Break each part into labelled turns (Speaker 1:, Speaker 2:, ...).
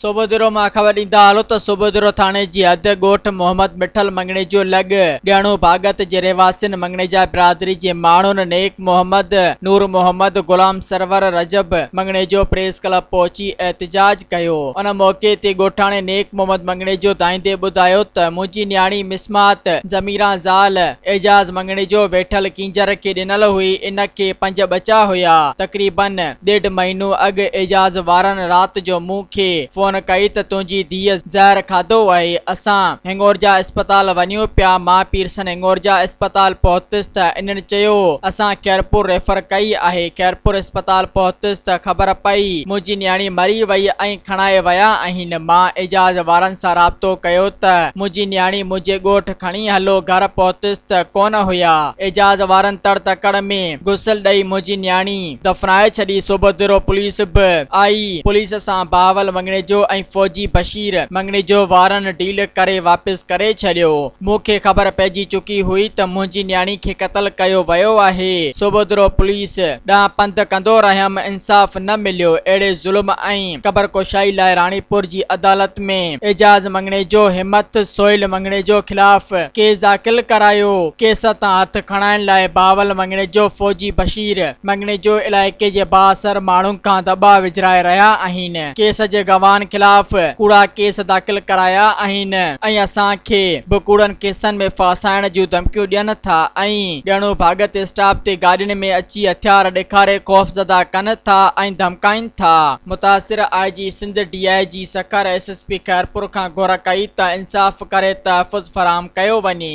Speaker 1: صوڀوديرو مان خبر ڏيندا هلو ته صوڀوديرو ٿاڻي جي حد ڳوٺ محمد مٺل مڱڻيجو لڳ ڳهڻو ڀاڳت جي رهواسين مڱڻيجا برادري جي ماڻهن نيڪ محمد، نور محمد، غلام سرور، رجب مڱڻيجو پريس ڪلب پهچي احتجاج ڪيو. ان موقعي تي ڳوٺاڻي نيڪ محمد مڱڻيجو دانهيندي ٻڌايو ته منهنجي نياڻي مسمات ضميران زال اعجاز مڱڻيجو ويٺل ڪينجهر کي ڏنل هئي ان کي پنج ٻچا هيا تقريبن ڏيڍ مهينو اڳ اعجاز وارن رات جو مون کي فون ڪئي ته تنهنجي ڌيء زهر کاڌو اهي، اسان هڱورجا اسپتال وڃون پيا، مان پيرسن هڱورجا اسپتال پهتس ته انهن چيو اسان خيرپور ريفر ڪئي آهي، خيرپور اسپتال پهتس ته خبر پئي منهنجي نياڻي مري وئي ۽ کڻائي ويا آهن، مان اعجاز وارن سان رابطو ڪيو ته منهنجي نياڻي منهنجي ڳوٺ کڻي هلو، گهر پهتس ته ڪونه هيا، اعجاز وارن تڙ تڪڙ ۾ غسل ڏئي منهنجي نياڻي. دفنائي ڇڏي صوڀوديرو پوليس به آئي پوليس سان بهاول مڱڻيجو ۽ فوجي بشير مڱڻيجو وارن ڊيل ڪري واپس ڪري ڇڏيو مون کي خبر پئجي چڪي هئي ته منهنجي نياڻي کي قتل ڪيو ويو آهي صوڀوديرو پوليس ڏانهن پنڌ ڪندو رهيم انصاف نه مليو اهڙي ظلم ۽ قبر ڪشائي لاء راڻيپور جي عدالت ۾ اعجاز مڱڻيجو همٿ سهيل مڱڻيجو خلاف ڪيس داخل ڪرايو ڪيس تان هٿ کڻائڻ لاء بهاول مڱڻيجو فوجي بشير مڱڻيجو علائقي جي بااثر ماڻهن کان دٻاء وجهرائي رهيا آهن ڪيس جي گواهن خلاف ڪوڙا ڪيس داخل ڪرايا آهن ۽ اسان کي به ڪوڙن ڪيسن ۾ ڦاسائڻ جون ڌمڪيون ڏين ٿا ۽ ڳهڻو ڀاڳت اسٽاپ تي گاڏين ۾ اچي هٿيار ڏيکاري خوفزده ڪن ٿا ۽ ڌمڪائين ٿا متاثر I G Sindh D I G Sukkur S S P Khairpur کان گهر ڪئي ته انصاف ڪري تحفظ فراهم ڪيو وڃي.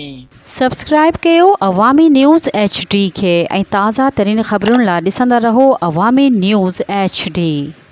Speaker 2: سبسڪرائيب ڪيو عوامي نيوز ايڇ ڊي کي ۽ تازه ترين خبرن لا ڏسندا رهو عوامي نيوز ايڇ ڊي.